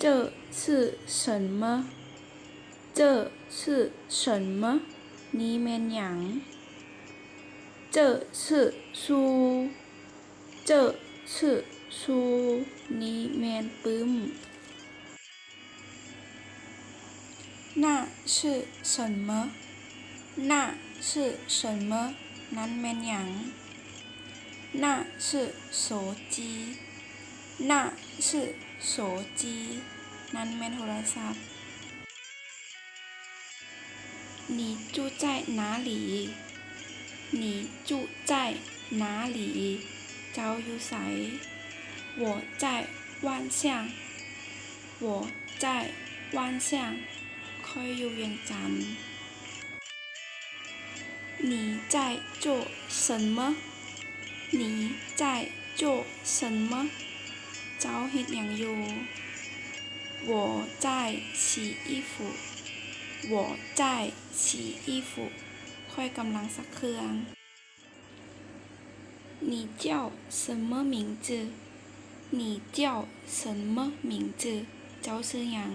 这是什么？这是什么？ ນີ້ແມ່ນຫຍັງ? 这是书。这是书。 ນີ້ແມ່ນປຶ້ມ. 那是什么？那是什么？ ນັ້ນແມ່ນຫຍັງ? 那是手机。那是手机。 ນັ້ນແມ່ນໂທລະສັບ. 你住在哪里？你住在哪里？ ເຈົ້າຢູ່ໃສ? 我在万象。我在万象。 ຂ້ອຍຢູ່ວຽງຈັນ. 你在做什么？你在做什么？ ເຈົ້າເຮັດຫຍັງຢູ່? 我在洗衣服。我在洗衣服。 ຂ້ອຍກຳລັງຊັກເຄື່ອງ. 你叫什么名字？你叫什么名字？ ເຈົ້າຊື່ຫຍັງ?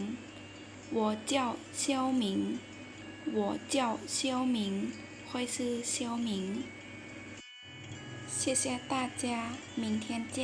我叫肖明。我叫肖明。 ຂ້ອຍຊື່ ເຊວ ມິງ. 谢谢大家，明天见。